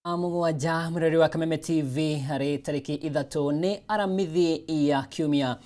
Mũgwanja mũrori wa Kameme TV harĩ tarĩki 3 nĩ Aramithi ya kiumia.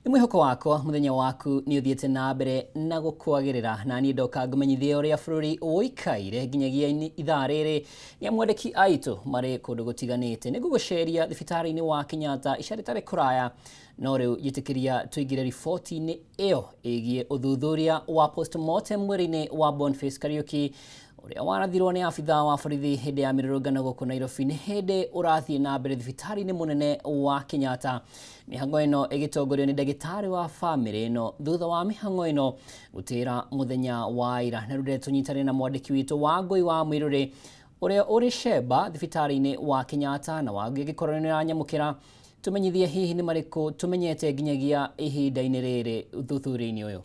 Nĩ mwĩhoko wakwa mũthenya waku nĩ ũthiĩte na mbere na gũkwagĩrĩra, na niĩ ndoka ngũmenyithie ũrĩa bũrũri ũikaire nginyagia ithaa rĩrĩ nĩ amwandĩki aitũ marĩ kũndũ gũtiganĩte. Nĩ ngũgũceria thibitarĩ-inĩ wa Kenyatta ica rĩtarĩ kũraya, no rĩu njĩtĩkĩria tũingĩre riboti-inĩ ĩyo ĩgiĩ ũthuthuria wa postmortem mwĩrĩ-inĩ wa Boniface Kariuki ũrĩa warathirwo nĩ abithaa wa borithi hĩndĩ ya mĩrũrũngano gũkũ Nairobi nĩ hĩndĩ ũrathiĩ na mbere thibitarĩ-inĩ mũnene wa Kenyatta. Mĩhang'o ĩno ĩgĩtongorio nĩ ndagĩtarĩ wa bamĩrĩ ĩno thutha wa mĩhang'o ĩno gũtĩra mũthenya wa ira. Na rĩu tũnyitanĩre na mwandĩki witũ Wangũi wa Mwĩrũrĩ ũrĩa ũrĩ Sheba thibitarĩ-inĩ wa Kenyatta, na Wangũi angĩkorwo nĩ ũranyamũkĩra tũmenyithie hihi nĩ marĩkũ tũmenyete nginyagia ihinda-inĩ rĩrĩ ũthuthuria-inĩ ũyũ.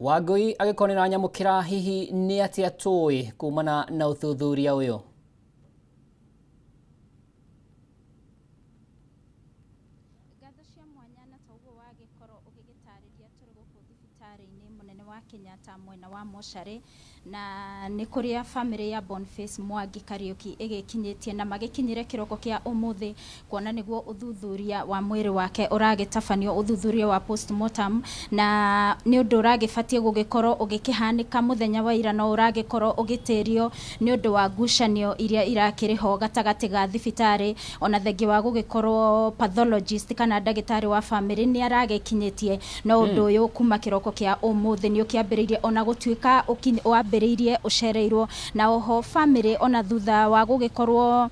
Wangũi agĩkorwo nĩ ũranyamũkĩra hihi nĩ atĩa tũĩ kumana na ũthuthuria ũyũ? Ngatho cia mwanya na toguo wagĩkorwo ũgĩgĩtarĩria tũrĩ gũkũ thibitarĩ-inĩ mũnene wa Kenyatta mwena wa mocarĩ, na nĩ kũrĩa bamĩrĩ ya Boniface Mwangi Kariuki ĩgĩkinyĩtie na magĩkinyire kĩroko kĩa ũmũthĩ kuona nĩguo ũthuthuria wa mwĩrĩ wake ũragĩtabanio, ũthuthuria wa postmortem, na nĩ ũndũ ũragĩbatiĩ gũgĩkorwo ũgĩkĩhanĩka mũthenya wa ira no ũragĩkorwo ũgĩtĩrio nĩ ũndũ wa ngucanio iria irakĩrĩ ho gatagatĩ ga thibitarĩ ona thengia wa gũgĩkorwo pathologist kana ndagĩtarĩ wa bamĩrĩ nĩ aragĩkinyĩtie. No ũndũ ũyũ kuma kĩroko kĩa ũmũthĩ nĩ ũkĩambĩrĩirie ona gũtuĩka wambĩrĩirie ũcereirwo, na oho bamĩrĩ ona thutha wa gũgĩkorwo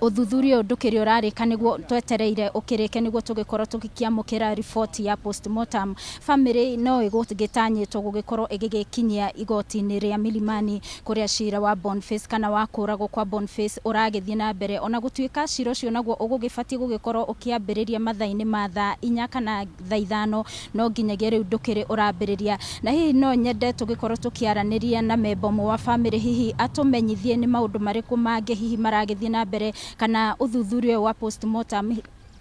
ũthuthuria ũyũ ndũkĩrĩ ũrarĩka nĩguo twetereire ũkĩrĩke nĩguo tũgĩkorwo tũgĩkĩamũkĩra riboti ya postmortem. Bamĩrĩ no ĩgũgĩtanyĩtwo gũgĩkorwo ĩgĩgĩkinyia igoti-inĩ rĩa Milimani kũrĩa cira wa Boniface kana wa kũragwo kwa Boniface ũragĩthiĩ na mbere, ona gũtuĩka cira ũcio naguo ũgũgĩbatiĩ gũgĩkorwo ũkĩambĩrĩria mathaa-inĩ ma thaa 4 kana thaa 5, no nginyagia rĩu ndũkĩrĩ ũrambĩrĩria. Na hihi no nyende tũgĩkorwo tũkĩaranĩria na memba ũmwe wa bamĩrĩ hihi atũmenyithie nĩ maũndũ marĩkũ mangĩ hihi maragĩthiĩ na mbere kana ũthuthuria ũyũ wa postmortem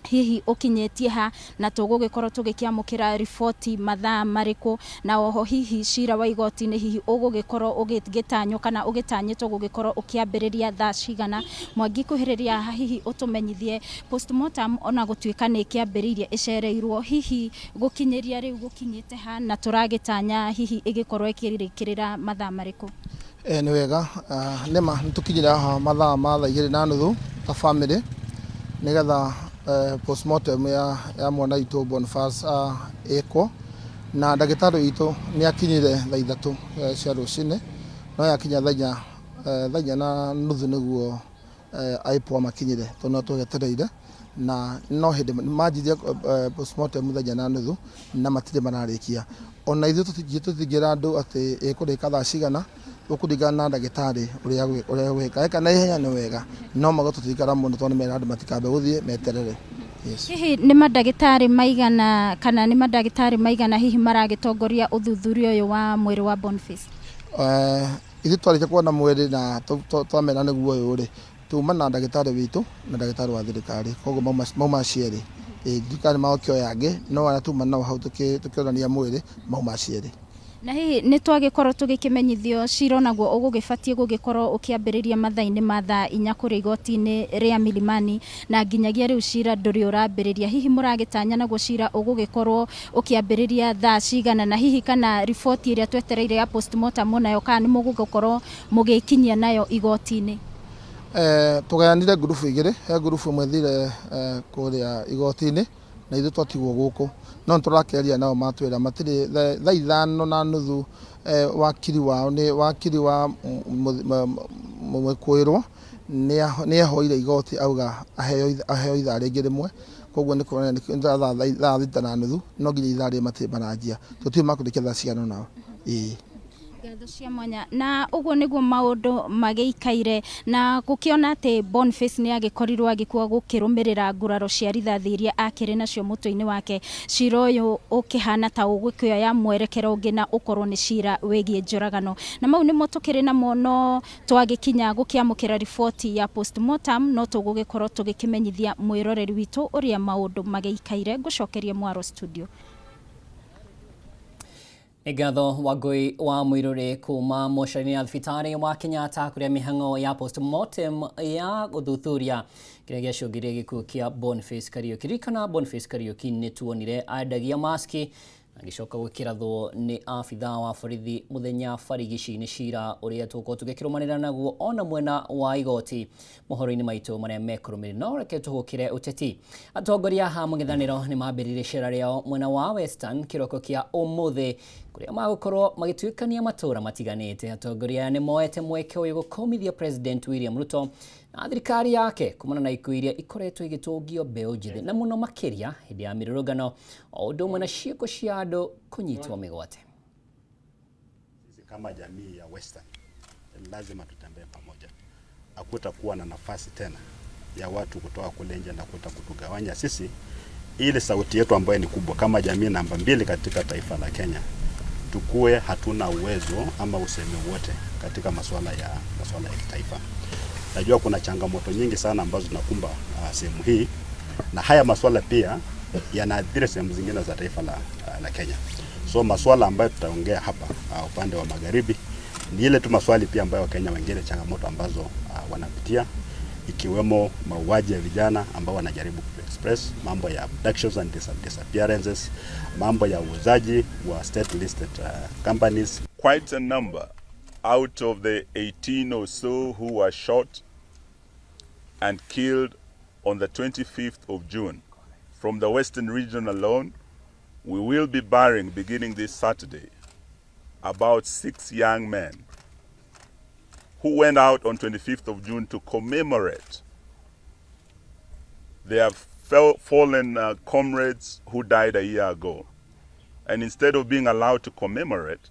hihi ũkinyĩtie ha, na tũgũgĩkorwo tũgĩkĩamũkĩra riboti mathaa marĩkũ, na oho hihi cira wa igoti-inĩ hihi ũgũgĩkorwo ũgĩtanywo kana ũgĩtanyĩtwo gũgĩkorwo ũkĩambĩrĩria thaa cigana. Mwangi kuhĩrĩria haha hihi ũtũmenyithie postmortem ona gũtuĩka nĩ ĩkĩambĩrĩirie ĩcereirwo, hihi gũkinyĩria rĩu gũkinyĩte ha na tũragĩtanya hihi ĩgĩkorwo ĩkĩrĩkĩrĩra mathaa marĩkũ? Nĩ wega, nĩma nĩ tũkinyire haha mathaa ma thaa 2:30 ta bamĩrĩ nĩgetha postmortem ya mwana witũ Boniface ĩkwo, na ndagĩtarĩ witũ nĩ akinyire thaa 3 cia rũcinĩ, no yakinya thaa 4:30 nĩguo IPOA makinyire tondũ no twetereire, na no hĩndĩ manjirie postmortem thaa 4:30 na matirĩ mararĩkia. Ona ithuĩ tũtingĩra andũ atĩ ĩkũrĩka thaa cigana, gũkũringana na ndagĩtarĩ ũrĩa egwĩka. Eka na ihenya nĩ wega, no mauga tũtingĩikara mũno tondũ nĩ mera andũ matikambe gũthiĩ meterere. Yes. Hihi nĩ mandagĩtarĩ maigana kana nĩ mandagĩtarĩ maigana hihi maragĩtongoria ũthuthuria ũyũ wa mwĩrĩ wa Boniface? Ithuĩ twarĩkia kuona mwĩrĩ na twamera nĩguo ũyũ rĩ, tuma na ndagĩtarĩ witũ na ndagĩtarĩ wa thirikari, koguo mauma acio erĩ. Ndiũĩ kana nĩ magũkĩoya angĩ, no arĩa tuma nao hau tũkĩonania mwĩrĩ mauma acio erĩ. Na hihi nĩ twagĩkorwo tũgĩkĩmenyithio cira onaguo ũgũgĩbatiĩ gũgĩkorwo ũkĩambĩrĩria mathaa-inĩ ma thaa 4 kũrĩa igoti-inĩ rĩa Milimani, na nginyagia rĩu cira ndũrĩ ũrambĩrĩria. Hihi mũragĩtanya naguo cira ũgũgĩkorwo ũkĩambĩrĩria thaa cigana, na hihi kana riboti ĩrĩa twetereire ya postmortem onayo kana nĩ mũgũgĩkorwo mũgĩkinyia nayo igoti-inĩ? Tũgayanire ngurubu igĩrĩ, he ngurubu ĩmwe ĩthire kũrĩa igoti-inĩ na ithuĩ twatigwo gũkũ, no nĩ tũrakĩaria nao matwĩra matirĩ, thaa 5:30 wakiri wao nĩ wakiri wa mũkũĩrwo nĩ ehoire igoti auga aheo ithaa rĩngĩ rĩmwe, koguo nĩ kuonania nĩ thaa 6:30 no nginya ithaa rĩrĩ matirĩ maranjia, tũtiũĩ makũrĩkia thaa cigana nao, ĩĩ. Ngatho cia mwanya. Na ũguo nĩguo maũndũ magĩikaire, na gũkĩona atĩ Boniface nĩ agĩkorirwo agĩkua gũkĩrũmĩrĩra nguraro cia rithathi iria akĩrĩ nacio mũtwe-inĩ wake, cira ũyũ ũkĩhana ta ũgũkĩoya mwerekero ũngĩ na ũkorwo nĩ cira wĩgiĩ njũragano. Na mau nĩmo tũkĩrĩ namo, no twagĩkinya gũkĩamũkĩra riboti ya postmortem no tũgũgĩkorwo tũgĩkĩmenyithia mwĩroreri witũ ũrĩa maũndũ magĩikaire. Ngũcokerie mwaro studio. Nĩ ngatho Wangũi wa Mũirũrĩ kuma mocarĩ-inĩ ya thibitarĩ wa Kenyatta kũrĩa mĩhang'o ya postmortem ya gũthuthuria kĩrĩa gĩacũngĩrĩirie gĩkuũ kĩa Boniface Kariuki. Ririkana Boniface Kariuki nĩ tuonire endagia maski agĩcoka gwĩkĩrathwo nĩ abithaa wa borithi mũthenya barigici. Nĩ cira ũrĩa tũgũkorwo tũgĩkĩrũmanĩrĩra naguo ona mwena wa igoti mohoro-inĩ maitũ marĩa mekũrũmĩrĩra. No reke tũhũkĩre ũteti. Atongoria a mũng'ethanĩro nĩ mambĩrĩirie cera rĩao mwena wa Western kĩroko kĩa ũmũthĩ kũrĩa magũkorwo magĩtuĩkania matũũra matiganĩte. Atongoria aya nĩ moete mweke ũyũ gũkũmithia President William Ruto na thirikari yake kumana na ikuũ iria ikoretwo igĩtũngio mbeũ njĩthĩ na mũno makĩria hĩndĩ ya mĩrũrũngano o ũndũ ũmwe na ciĩko cia andũ kũnyitwo mĩgwate. Sisi kama jamii ya Western lazima tutembee pamoja. Hakutakuwa na nafasi tena ya watu kutoka kule nje na kuta kutugawanya sisi, ili sauti yetu ambayo ni kubwa kama jamii namba 2 katika taifa la Kenya, tukue hatuna uwezo ama usemi wote katika masuala ya kitaifa. Najua kuna changamoto nyingi sana ambazo zinakumba sehemu hii, na haya masuala pia yanaathiri sehemu zingine za taifa la Kenya. So masuala ambayo tutaongea hapa upande wa magharibi ni ile tu maswali pia ambayo Wakenya wengine changamoto ambazo wanapitia, ikiwemo mauaji ya vijana ambao wanajaribu express, mambo ya abductions and disappearances, mambo ya uuzaji wa state listed companies. Quite a number out of the 18 or so who were shot and killed on the 25th of June from the Western region alone, we will be burying, beginning this Saturday, about 6 young men who went out on 25th of June to commemorate their fallen comrades who died a year ago. And instead of being allowed to commemorate,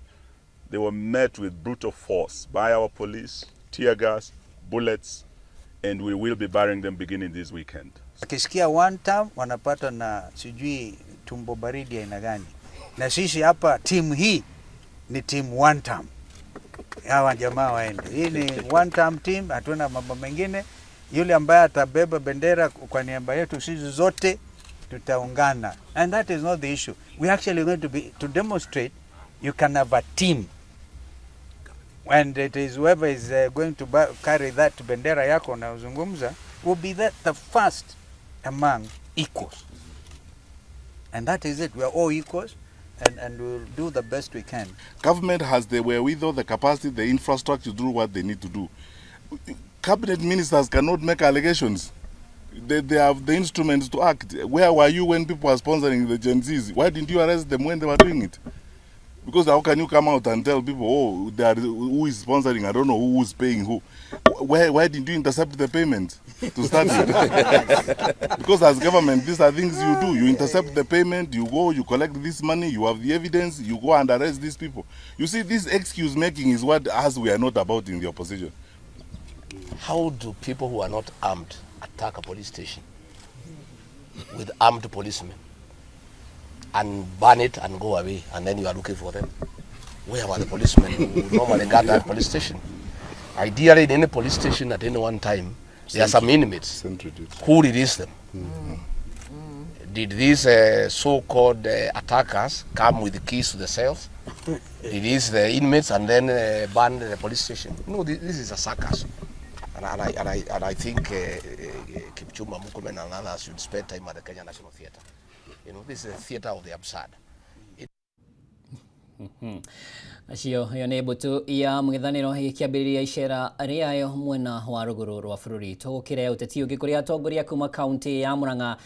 they were met with brutal force by our police, tear gas, bullets, and we will be burying them beginning this weekend. Wakisikia one term wanapata na sijui tumbo baridi aina gani, na sisi hapa timu hii ni team one term. Hawa jamaa waende, hii ni one term team, hatuna mambo mengine. Yule ambaye atabeba bendera kwa niaba yetu sisi zote tutaungana, and that is not the issue. We actually going to be to demonstrate you can have a team and it is whoever is going to carry that bendera yako unayozungumza will be that the first among equals, and that is it. We are all equals, and we'll do the best we can. Government has the wherewithal, the capacity, the infrastructure to do what they need to do. Cabinet ministers cannot make allegations. They have the instruments to act. Where were you when people were sponsoring the Gen Zs? Why didn't you arrest them when they were doing it? Because how can you come out and tell people, oh, they are, who is sponsoring? I don't know who is paying who. Why didn't you intercept the payment to start with? Because as government, these are things you do. You intercept the payment, you go, you collect this money, you have the evidence, you go and arrest these people. You see, this excuse making is what us we are not about in the opposition. How do people who are not armed attack a police station with armed policemen and burn it and go away, and then you are looking for them? Where were the policemen who normally guard that police station? Ideally, in any police station at any one time, there are some inmates Sentry duty. Who release them. Did these so-called attackers come with the keys to the cells, release the inmates, and then burn the police station? No, this is a circus. And I think Kipchumba Murkomen and others should spend time at the Kenya National Theatre. This is a theatre of the absurd. Acio ĩyo nĩ mbũtũ ya mũng'ethanĩro ĩgĩkĩambĩrĩria icera rĩayo mwena wa rũgũrũ rwa bũrũri. Tũgũkĩre ũteti ũngĩ kũrĩa atongoria kuma kaunti ya Murang'a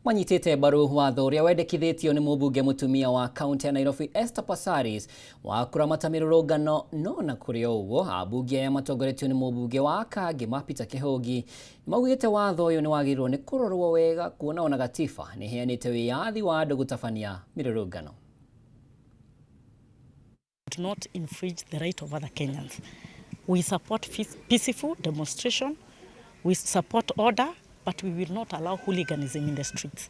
manyitĩte mbaru watho ũrĩa wendekithĩtio nĩ mũmbunge mũtumia wa kaunti ya Nairobi Esther Passaris wa kũramata mĩrũrũngano. No na kũrĩ o ũguo, ambunge aya matongoretio nĩ mũmbunge wa Kangema Peter Kĩhũngi nĩmaugĩte watho ũyũ nĩ wagĩrĩirwo nĩ kũrorwo wega kuona ona gatiba nĩ ĩheanĩte wĩyathi wa andũ gũtabania mĩrũrũngano. Do not infringe the right of other Kenyans. We support peaceful demonstration, we support order, but we will not allow hooliganism in the streets.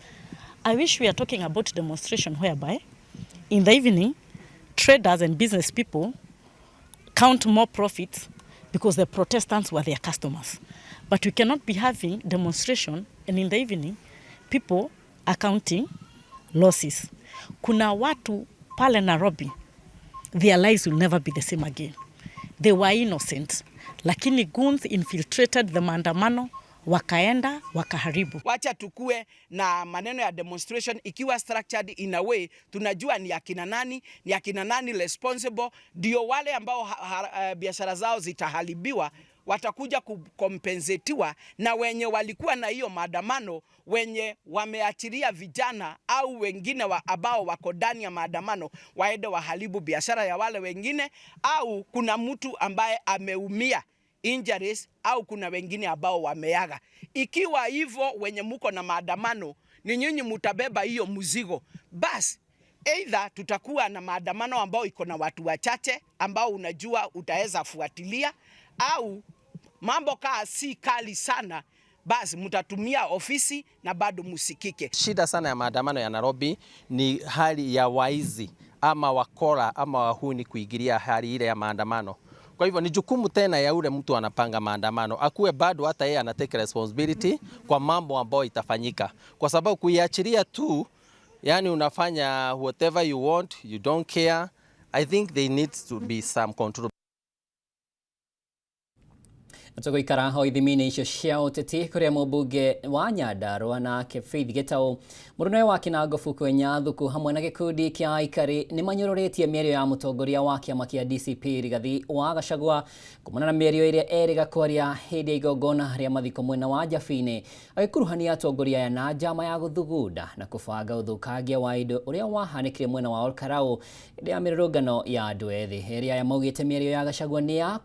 I wish we are talking about demonstration whereby in the evening, traders and business people count more profits because the protestants were their customers. But we cannot be having demonstration and in the evening, people are counting losses. Kuna watu pale Nairobi Their lives will never be the same again. They were innocent, lakini goons infiltrated the maandamano, wakaenda wakaharibu. Wacha tukue na maneno ya demonstration ikiwa structured in a way, tunajua ni akina nani, ni akina nani responsible, ndio wale ambao biashara zao zitaharibiwa watakuja kukompensetiwa na wenye walikuwa na hiyo maandamano, wenye wameachilia vijana au wengine ambao wako ndani ya maandamano waende waharibu biashara ya wale wengine, au kuna mtu ambaye ameumia injuries, au kuna wengine ambao wameaga. Ikiwa hivyo wenye muko na maandamano ni nyinyi mutabeba hiyo mzigo, basi either tutakuwa na maandamano ambao iko na watu wachache ambao unajua utaweza fuatilia, au mambo kaa si kali sana, basi mtatumia ofisi na bado musikike. Shida sana ya maandamano ya Nairobi ni hali ya waizi ama wakora ama wahuni kuingilia hali ile ya maandamano. Kwa hivyo ni jukumu tena ya ule mtu anapanga maandamano akuwe bado hata yeye ana take responsibility kwa mambo ambayo itafanyika, kwa sababu kuiachilia tu, yani unafanya whatever you want, you don't care. I think there needs to be some control. Tũgũikara ho ithimi-inĩ icio cia ũteti kũrĩa mũmbunge wa Nyandarua nake Faith Gĩtaũ mũrũme wa Kĩnangobu Kwenya Thuku hamwe na gĩkundi kĩa aikari nĩ manyũrũrĩtie mĩario ya mũtongoria wa kĩama kĩa DCP Rigathi wa Gachagua kumana na mĩario ĩrĩa erĩga kwaria hĩndĩ ya igongona rĩa mathiko mwena wa Njabini, agĩkuruhania atongoria aya na njama ya gũthugunda na kũbanga ũthũkangia wa indo ũrĩa wahanĩkire mwena wa Olkarau hĩndĩ ya mĩrũrũngano ya andũ ethĩ. Erĩ aya maugĩte mĩario ya Gachagua nĩ ya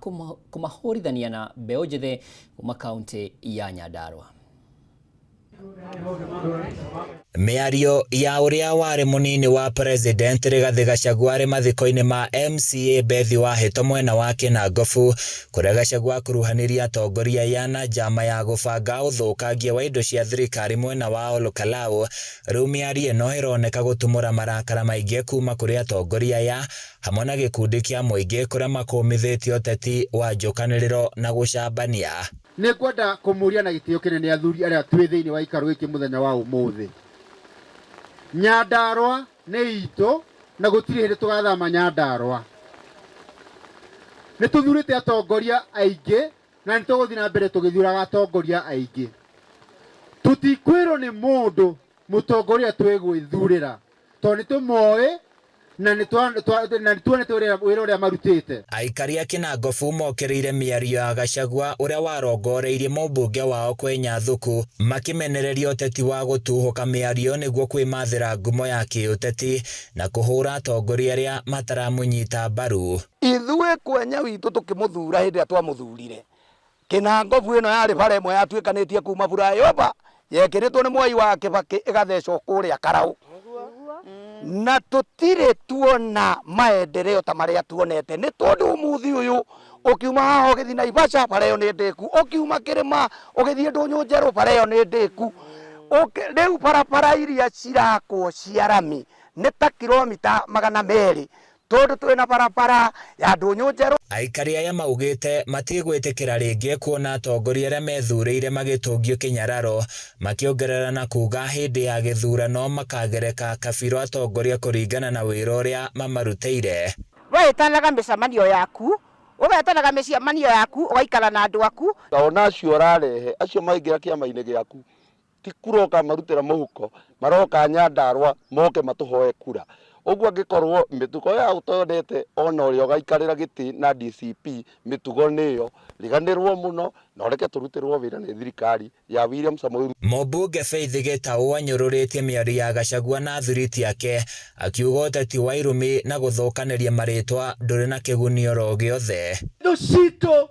kũmahũrithania na mbeũ njĩthĩ kuma kaunti ya Nyandarua. Mĩario ya ũrĩa warĩ mũnini wa president Rigathi Gachagua arĩ mathiko-inĩ ma MCA Bethi Wahĩto mwena wa Kĩnangobu kũrĩa Gachagua akuruhanirie atongoria aya na njama ya gũbanga ũthũkangia wa indo cia thirikari mwena wa Olkalau. Rĩu mĩario ĩno ĩroneka gũtumũra marakara maingĩ kuma kũrĩ atongoria aya hamwe na gĩkundi kĩa mũingĩ kũrĩa makũmithĩtie ũteti wa njũkanĩrĩro na gũcambania. Nĩ ngwenda kũmũria na gĩtĩo kĩnene athuri arĩa twĩ thĩinĩ wa ikarũ gĩkĩ mũthenya wa ũmũthĩ. Nyandarua nĩ itũ na gũtirĩ hĩndĩ tũgathama Nyandarua. Nĩ tũthurĩte atongoria aingĩ na nĩ tũgũthiĩ na mbere tũgĩthuraga atongoria aingĩ. Tũtikwĩrwo nĩ mũndũ mũtongoria twĩgwĩthurĩra tondũ nĩ tũmoĩ na nĩ tuonete wĩra ũrĩa marutĩte. Aikari a Kĩnangobu mokĩrĩire mĩario ya Gachagua ũrĩa warongoreirie mũmbunge wao Kwenya Thuku makĩmenereria ũteti wa gũtuhũka mĩario nĩguo kwĩmathĩra ngumo ya kĩũteti na kũhũra atongoria arĩa mataramũnyita mbaru. Ithuĩ Kwenya witũ tũkĩmũthura hĩndĩ ĩrĩa twamũthurire Kĩnangobu ĩno yarĩ bara ĩmwe yatuĩkanĩtie kuma Burayova yekĩrĩtwo nĩ Mwai wa Kĩbakĩ ĩgathecwo kũrĩa Karaũ, na tũtirĩ tuona maendeleo ta marĩa tuonete nĩ tondũ ũmũthĩ ũyũ ũkiuma haha ũgĩthiĩ Naivasha bara ĩyo nĩ ndĩku, ũkiuma kĩrĩma ũgĩthiĩ Ndũnyũ Njerũ bara ĩyo nĩ ndĩku. Rĩu barabara iria cirakwo cia rami nĩ ta kilomita 200 tondũ twĩna barabara ya Ndũnyũ Njerũ. Aikari aya maugĩte matigwĩtĩkĩra rĩngĩ kuona atongoria arĩa methurĩire magĩtũngio kĩnyararo, makĩongerera na kuga hĩndĩ ya gĩthurano makagereka kabirũ atongoria kũringana na wĩra ũrĩa mamarutĩire. Wetanaga mĩcemanio yaku, ũgetanaga mĩcemanio yaku ũgaikara na andũ aku. Ona acio ũrarehe acio maingĩra kĩama-inĩ gĩaku ti kuroka marutĩra mũhuko, maroka Nyandarua moke matũhoe kura. Ũguo angĩkorwo mĩtugo ya ũtondete ona ũrĩa ũgaikarĩra gĩtĩ na DCP mĩtugo nĩyo riganĩrwo mũno na ũreke tũrutĩrwo wĩra nĩ thirikari ya William Samoei. Mũmbunge Faith Gĩtaũ anyũrũrĩtie mĩario ya Gachagua na athuriti ake akiuga ũteti wa irumi na gũthũkanĩria marĩtwa ndũrĩ na kĩguni oro gĩothe. Thũ citũ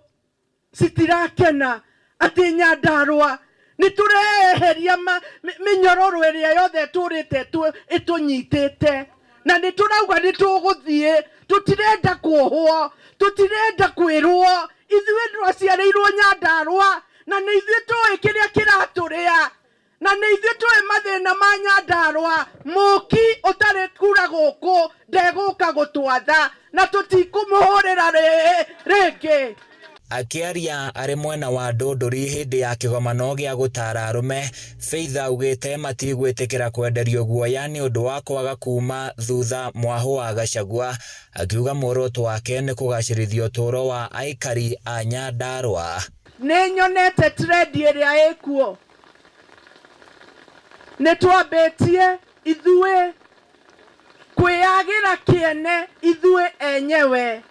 citirakena atĩ Nyandarua nĩ tũreheria mĩnyororo ĩrĩa yothe ĩtũrĩte ĩtũnyitĩte na nĩ tũrauga nĩ tũgũthiĩ, tũtirenda kuohwo, tũtirenda kwĩrwo, ithuĩ twaciarĩirwo Nyandarua na nĩ ithuĩ tũĩ kĩrĩa kĩratũrĩa na nĩ ithuĩ tũĩ mathĩna ma Nyandarua. Mũki ũtarĩ kura gũkũ ndegũka gũtwatha na tũtikũmũhũrĩra rĩngĩ. Akĩaria arĩ mwena wa Ndũndũri hĩndĩ ya kĩgomano gĩa gũtaara arũme, Faith augĩte matigwĩtĩkĩra kwenderio guoya nĩ ũndũ wa kwaga kuuma thutha mwahũ wa Gachagua, akiuga muoroto wake nĩ kũgacĩrithia ũtũũro wa aikari a Nyandarua. Nĩ nyonete trend ĩrĩa ĩkuo. Nĩ twambĩtie ithuĩ kwĩyagĩra kĩene ithuĩ enyewe.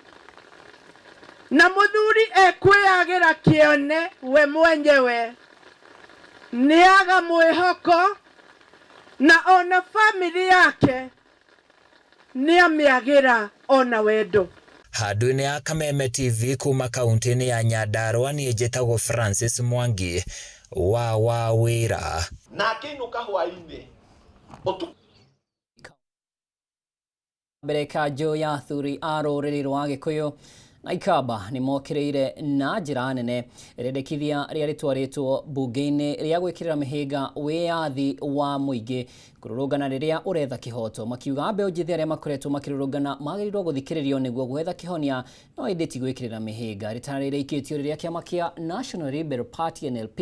Na mũthuri ekwĩyagĩra kĩene we mwenyewe nĩaga mwĩhoko na ona famĩlĩ yake nĩamĩagĩra ona wendo. Handũ-inĩ ya Kameme TV kuma kauntĩ-inĩ ya Nyandarua niĩ njĩtagwo Francis Mwangi wa Wawĩra. Na akĩinũka hwaĩ-inĩ ũtukũ. Mbere kanjũ ya athuri a rũrĩrĩ rwa Gĩkũyũ na Ikamba nĩ mokĩrĩire na njĩra nene rĩendekithia rĩa rĩtwarĩtwo mbunge-inĩ rĩa gwĩkĩrĩra mĩhĩnga wĩyathi wa mũingĩ kũrũrũngana rĩrĩa ũretha kĩhoto, makiuga mbeũ njĩthĩ arĩa makoretwo makĩrũrũngana magĩrĩirwo gũthikĩrĩrio nĩguo gwetha kĩhonia no ĩndĩ ti gwĩkĩrĩra mĩhĩnga. Rĩtana rĩrĩkĩtio rĩrĩa kĩama kĩa National Liberal Party NLP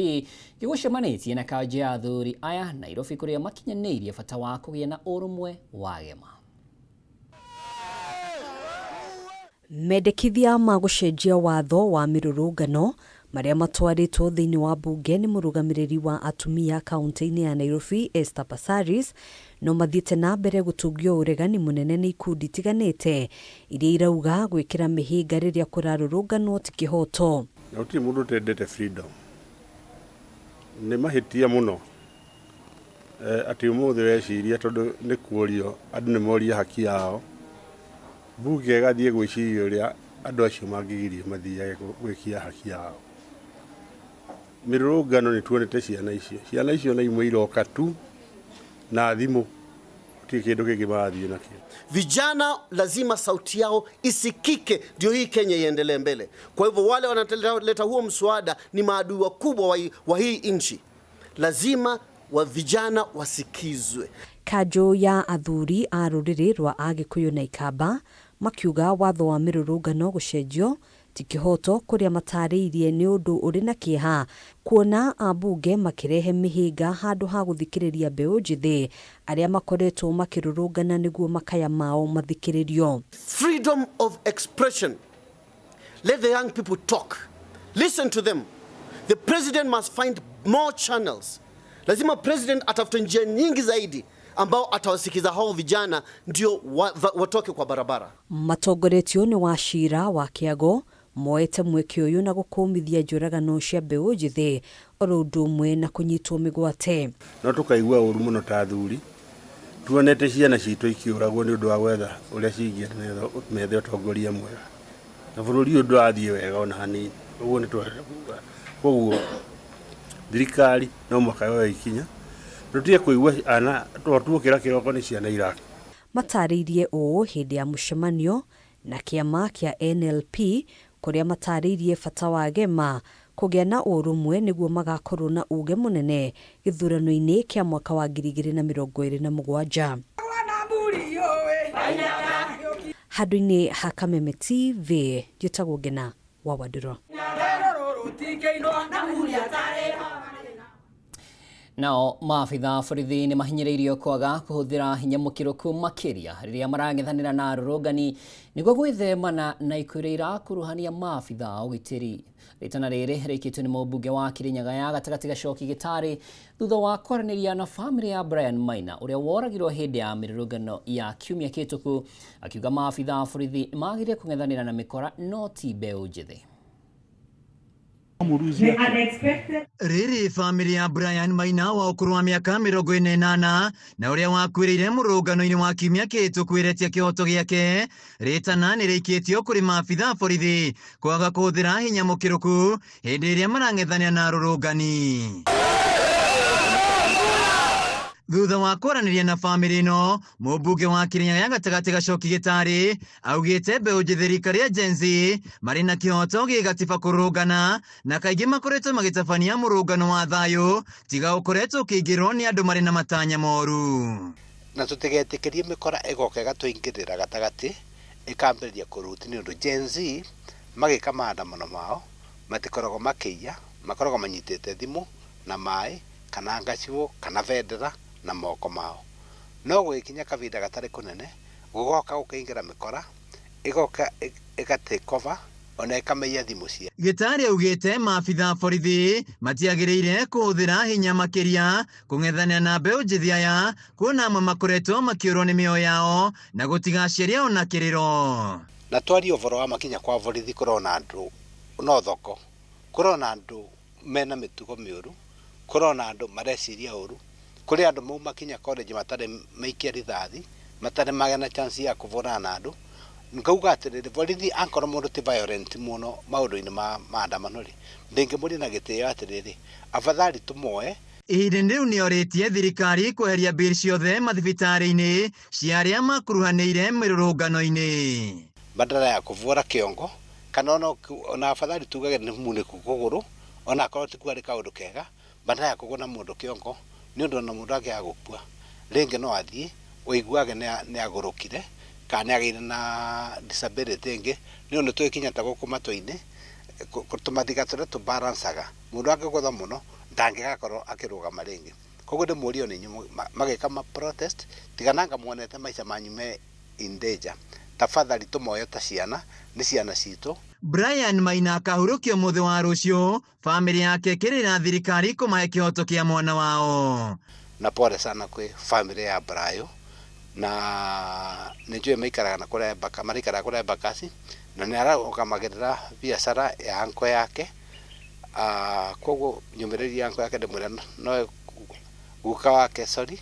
gĩgũcemanĩtie na kanjũ ya athuri aya Nairobi kũrĩa makinyanĩirie bata wa kũgĩa na ũrũmwe wa gema. Mendekithia ma gũcenjia watho wa mĩrũrũngano marĩa matwarĩtwo thĩinĩ wa mbunge nĩ mũrũgamĩrĩri wa atumia kaunti-inĩ ya Nairobi Esther Passaris no mathiĩte na mbere gũtungio ũregani mũnene nĩ ikundi itiganĩte iria irauga gwĩkĩra mĩhĩnga rĩrĩa kũrarũrũnganwo ti kĩhoto. Na gũtirĩ mũndũ ũtendete freedom. Nĩ mahĩtia mũno atĩ ũmũthĩ weciria tondũ nĩ kuorio andũ nĩ moria haki yao, mbunge ĩgathiĩ gwĩciria ũrĩa andũ acio mangĩgirio mathiage gwĩkia haki yao. Mĩrũrũngano nĩ tuonete ciana icio, ciana icio na imwe iroka tu na thimũ, gũtirĩ kĩndũ kĩngĩ marathiĩ nakĩo. Vijana lazima sauti yao isikike, ndio hii Kenya iendelee mbele. Kwa hivyo wale wanaleta huo mswada ni maadui wakubwa wa hii nchi. Lazima wa vijana wasikizwe. Kanjũ ya athuri a rũrĩrĩ rwa Agĩkũyũ na Ikamba makiuga watho wa mĩrũrũngano gũcenjio ti kĩhoto kũrĩa matarĩirie nĩ ũndũ ũrĩ na kĩeha kuona ambunge makĩrehe mĩhĩnga handũ ha gũthikĩrĩria mbeũ njĩthĩ arĩa makoretwo makĩrũrũngana nĩguo makaya mao mathikĩrĩrio. Freedom of expression. Let the young people talk. Listen to them. The president must find more channels. Lazima president atafute njia nyingi zaidi ambao atawasikiza hao vijana ndio watoke kwa barabara. Matongoretio nĩ Wachira wa Kĩago moete mweke ũyũ na gũkũmithia njũragano cia mbeũ njĩthĩ oro ũndũ ũmwe na kũnyitwo mĩgwate. No tũkaigua ũru mũno ta athuri tuonete ciana citũ ikĩũragwo nĩ ũndũ wa gwetha ũrĩa cingĩenda methe ũtongoria mwega, na bũrũri ũyũ ndũrathiĩ wega ona hanini. Ũguo nĩ twenda kuga. Koguo thirikari no mũhaka yoe ikinya, tũtige kũigua ana tuokĩra kĩroko nĩ ciana irakua. Matarĩirie ũũ hĩndĩ ya mũcemanio na kĩama kĩa NLP kũrĩa matarĩirie bata wa gema kũgĩa na ũrũmwe nĩguo magakorwo na uge mũnene gĩthurano-inĩ kĩa mwaka wa 2027. Handũ-inĩ ha Kameme TV, njĩtagwo Ngena wa Wandũrũ. Nao maabitha a borithi nĩ mahinyĩrĩirio kwaga kũhũthĩra hinya mũkĩrũku makĩria rĩrĩa marang'ethanĩra na arũrũngani nĩguo gwĩthemana na ikuũ iria irakuruhania maabitha a ũgitĩri. Rĩtana rĩrĩ rĩikĩtio nĩ mũmbunge wa Kirinyaga ya gatagatĩ Gacoki Gĩtarĩ thutha wa kwaranĩria na famĩlĩ ya Brian Maina ũrĩa woragirwo hĩndĩ ya mĩrũrũngano ya kiumia kĩhĩtũku, akiuga maabitha a borithi magĩrĩire kũng'ethanĩra na mĩkora no ti mbeũ njĩthĩ. Rĩrĩ famĩlĩ ya Brian Maina wa ũkũrũ wa mĩaka 48 na ũrĩa wakuĩrĩire mũrũngano-inĩ wa kiumia kĩhĩtũku ĩretia kĩhoto gĩake. Rĩtana nĩ rĩikĩtio kũrĩ maabitha a borithi kwaga kũhũthĩra hinya mũkĩrũku hĩndĩ ĩrĩa marang'ethanĩra na arũrũngani. Thutha wa kwaranĩria na famĩlĩ ĩno, mũmbunge wa Kirinyaga ya gatagatĩ Gacoki Gĩtarĩ augĩte mbeũ njĩthĩ rika rĩa Gen Z marĩ na kĩhoto gĩgatiba kũrũrũngana na kaingĩ makoretwo magĩtabania mũrũngano wa thayũ tiga ũkoretwo ũkĩingĩrwo nĩ andũ marĩ na matanya moru. Na tũtigetĩkĩrie mĩkora ĩgoka ĩgatũingĩrĩra gatagatĩ ĩkambĩrĩria kũruti nĩ ũndũ Gen Z magĩka maandamano mao Matikoragwo makĩiya, makoragwo manyitĩte thimũ na maĩ kana ngacibũ kana bendera na moko mao. No gũgĩkinya kavinda gatarĩ kũnene, gũgoka gũkaingĩra mĩkora, ĩgoka ĩga take over ona ĩkamaiya thimũ cia. Gĩtarĩ augĩte maabitha a borithi matiagĩrĩire kũhũthĩra hinya makĩria kũng'ethanĩra na mbeũ njĩthĩ aya kuona amwe makoretwo makĩũrwo nĩ mĩoyo yao na gũtiga aciari ao na kĩrĩro. Na twarie ũboro wa makinya kwa borithi kũrona andũ no thoko, kũrona andũ mena mĩtugo mĩũru, kũrona andũ mareciria ũru, kũrĩ andũ mauma kinya college matarĩ maikia rithathi, matarĩ magĩa na chance ya kũbũrana na andũ. Ngauga atĩrĩrĩ, borithi ankorwo mũndũ ti violent mũno maũndũ-inĩ ma maandamano rĩ, ndĩngĩmũria na gĩtĩo atĩrĩrĩ, afadhali tũmoe. Ihinda-inĩ rĩu nĩorĩtie thirikari kweheria bill ciothe mathibitarĩ-inĩ cia arĩa makuruhanĩire mĩrũrũngano-inĩ. Badala ya kũbũra kĩongo kana ona afadhali tugage nĩ munĩku kũgũrũ, ona akorwo ti kwarĩ kaũndũ kega, badala ya kũgũna mũndũ kĩongo, nĩ ũndũ ona mũndũ angĩaga gũkua rĩngĩ no athiĩ ũiguage nĩ agũrũkire kana nĩ agĩire na disability ĩngĩ, nĩ ũndũ nĩ ta gũkũ matũ-inĩ tũmathiga tũrĩa tũbalancaga mũndũ angĩgũthwo mũno ndangĩgakorwo akĩrũgama rĩngĩ. Koguo ndĩmũrie ona inyuĩ magĩka ma protest tigananga muonete maica manyu me in danger, tafadhali tũmoye ta ciana, nĩ ciana citũ. Brian Maina akahurũkio mũthĩ wa rũciũ, bamĩrĩ yake ĩkĩrĩra thirikari kũmahe kĩhoto kĩa mwana wao. Na pole sana kwĩ bamĩrĩ ya Brayo, na nĩ njũĩ maikaraga na kũrĩa Embakasi, maraikaraga kũrĩa Embakasi, na nĩ ararũgamagĩrĩra biacara ya anko yake, koguo nyũmĩrĩrie anko yake ndĩmwĩre no guka wake, sorry,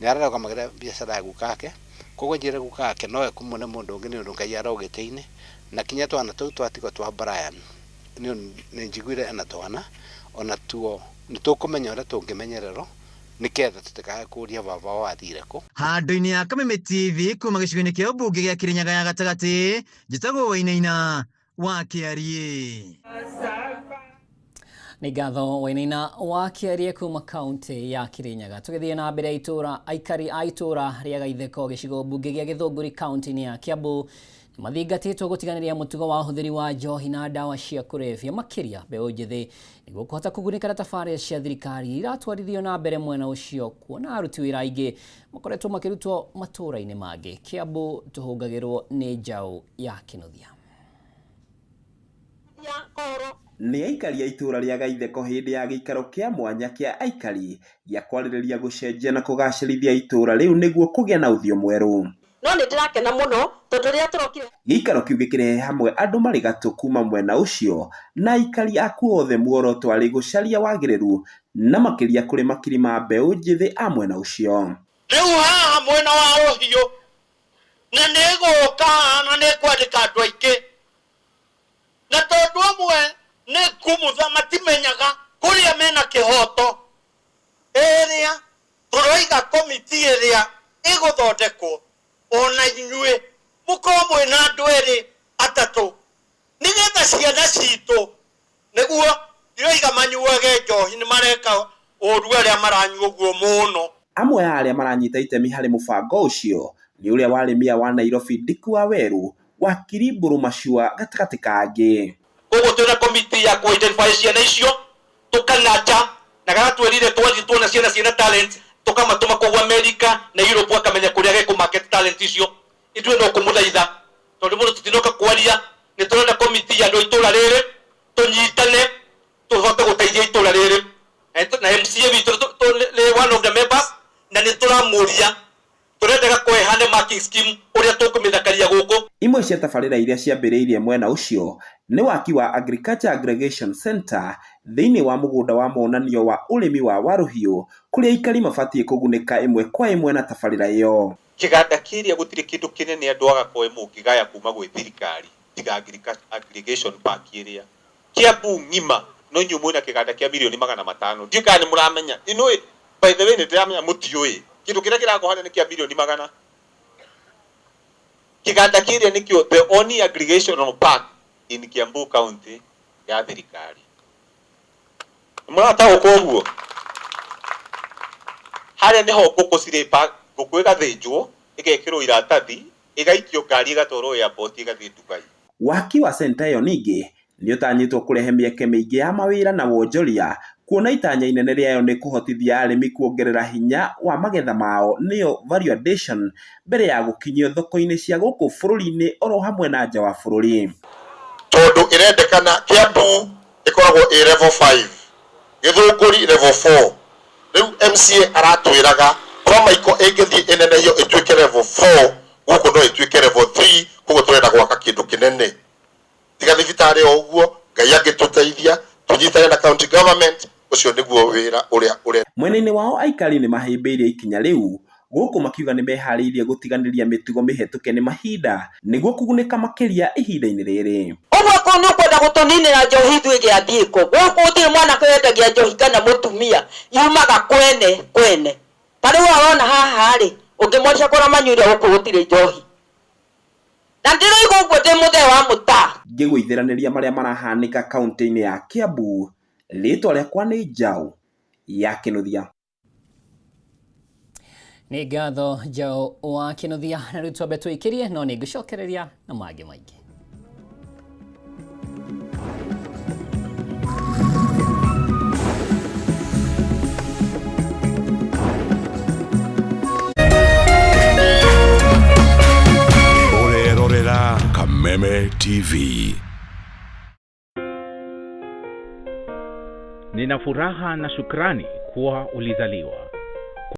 nĩ ararũgamagĩrĩra biacara ya guka wake, koguo njĩre guka wake no ekumwo nĩ mũndũ ũngĩ nĩ ũndũ Ngai arogĩte-inĩ, na kinya twana tũu twatigwo twa Brian nĩ njiguire ena twana ona tuo nĩ tũkũmenya ũrĩa tũngĩmenyererwo nĩketha tũtikae kũria baba wao athire kũ. Handũ-inĩ ya Kameme TV kuma gĩcigo-inĩ kĩa ũmbunge gĩa Kĩrĩnyaga ya gatagatĩ, njĩtagwo Wainaina wa Kĩariĩ. Nĩ ngatho Wainaina wa Kĩariĩ kuma kaunti ya Kĩrĩnyaga. Tũgĩthiĩ na mbere itũra, aikari a itũra rĩa Gaitheko gĩcigo mbunge gĩa Gĩthũngũri kaunti-inĩ ya Kiambu mathingatĩtwo gũtiganĩria mũtugo wa ũhũthĩri wa njohi na ndawa cia kũrebia makĩria mbeũ njĩthĩ nĩguo kũhota kũgunĩka na tabarĩra cia thirikari iratwarithio na mbere mwena ũcio kuona aruti wĩra aingĩ makoretwo makĩrutwo matũũra-inĩ mangĩ. Kiambu tũhũngagĩrwo nĩ njaũ ya Kĩnuthia. Nĩ aikari a itũũra rĩa Gaitheko hĩndĩ ya gĩikaro kĩa mwanya kĩa aikari gĩa kwarĩrĩria gũcenjia na kũgacĩrithia itũũra rĩu nĩguo kũgĩa na ũthiũ mwerũ. No nĩ ndĩrakena mũno tondũ rĩrĩa tũrokire Gĩikaro kĩu gĩkĩrehe hamwe andũ marĩ gatũ kuma mwena ũcio na aikari akuo othe muoroto arĩ gũcaria wagĩrĩru na makĩria kũrĩ makiri ma mbeũ njĩthĩ a mwena ũcio. Rĩu haha mwena wa ũhiũ na nĩ ĩgũka haha na nĩ ĩkwandĩka andũ aingĩ, na tondũ amwe nĩ ngumutha matimenyaga kũrĩa mena kĩhoto, ĩrĩa tũroiga komiti ĩrĩa ĩgũthondekwo ona inyuĩ mũkorwo mwĩna andũ erĩ atatũ nĩgetha ciana citũ nĩguo ndiroiga manyuage njohi, nĩ mareka ũru arĩa maranyua ũguo mũno. Amwe a arĩa maranyita itemi harĩ mũbango ũcio nĩ ũrĩa warĩ mĩa wa Nairobi Dick Waweru, wakiri Mbũrũ Macua gatagatĩ ka angĩ. Koguo twĩna komiti ya kũ identify ciana icio tũkanacha na gatwĩrire twathiĩ tuona ciana ciĩna talent tũkamatũma kũu America na Europe akamenya kũrĩa gekũ market talent icio. Ithuĩ no kũmũthaitha tondũ mũndũ tũtinoka kwaria, nĩ tũrenda komiti ya andũ a itũũra rĩrĩ tũnyitane tũhote gũteithia itũũra rĩrĩ na MCA witũ nĩ one of the members na nĩ tũramũria tũrendaga kũhehane marking scheme ũrĩa tũkũmĩthakaria gũkũ. Imwe cia tabarĩra iria ciambĩrĩirie mwena ũcio nĩ waki wa Agriculture Aggregation Center thĩinĩ wa mũgũnda wa monanio wa ũrĩmi wa Waruhiũ kũrĩa aikari mabatiĩ kũgunĩka ĩmwe kwa ĩmwe na tabarĩra ĩyo. Kĩganda kĩrĩa gũtirĩ kĩndũ kĩnene andũ a Gakoe mũngĩgaya kuma gwĩ thirikari tiga aggregation park ĩrĩa Kiambu ng'ima no inyuĩ mwĩna kĩganda kĩa mirioni 500. Ndiũĩ kana nĩ mũramenya. Inũĩ, by the way, nĩ ndĩramenya mũtiũĩ kĩndũ kĩrĩa kĩrakwo harĩa nĩ kĩa mirioni magana. Kĩganda kĩrĩa nĩkĩo the only aggregational park in Kiambu County ya thirikari. Mũrataũkwo ũguo? Harĩa nĩho ngũkũ cirĩ pa, ngũkũ ĩgathĩnjwo ĩgekĩrwo iratathi ĩgaikio ngari ĩgatwarwo airport ĩgathiĩ Dubai. Waki wa center ĩyo ningĩ Nĩ ũtanyĩtwo kũrehe mĩeke mĩingĩ ya mawĩra na wonjoria, kuona itanya inene rĩayo nĩ kũhotithia arĩmi kuongerera hinya wa magetha mao nĩyo value addition mbere ya gũkinyio thoko-inĩ cia gũkũ bũrũri-inĩ oro hamwe na nja wa bũrũri. Tondũ ĩrendekana Kiambu ĩkoragwo ĩ level 5, Gĩthũngũri level 4. Rĩu MCA aratwĩraga Kwa Michael ĩngĩthiĩ ĩnenehio ĩtuĩke level 4, gũkũ no ĩtuĩke level 3, koguo tũrenda gwaka kĩndũ kĩnene. Tiga thibitarĩ o ũguo, Ngai angĩtũteithia tũnyitane na county government, ũcio nĩguo wĩra ũrĩa ũrenda. Mwena-inĩ wao aikari nĩ mahĩmbĩirie ikinya rĩu, gũkũ makiuga nĩ meharĩirie gũtiganĩria mĩtugo mĩhetũke nĩ mahinda nĩguo kũgunĩka makĩria ihinda-inĩ rĩrĩ. Ũguo kũu nĩ ũkwenda gũtũninĩra njohi ithuĩ gĩathiĩko. Gũkũ gũtirĩ mwanake wendagia njohi kana mũtumia, yumaga kwene kwene. Ta rĩu ũrona haha rĩ, ũngĩmoria kũrĩa manyuire gũkũ gũtirĩ njohi. Na ndĩroiga ũguo ndĩ mũthee wa mũtaa. Ngĩgũithĩranĩria marĩa marahanĩka kaunti-inĩ ya Kiambu, rĩtwa rĩakwa nĩ Njaũ ya Kĩnuthia. Nĩ ngatho Njaũ wa Kĩnuthia, na rĩu twambe tũikĩrie no nĩ ngũcokereria na mangĩ maingĩ. Ũrerorera Kameme TV. Nina furaha na shukrani kuwa ulizaliwa.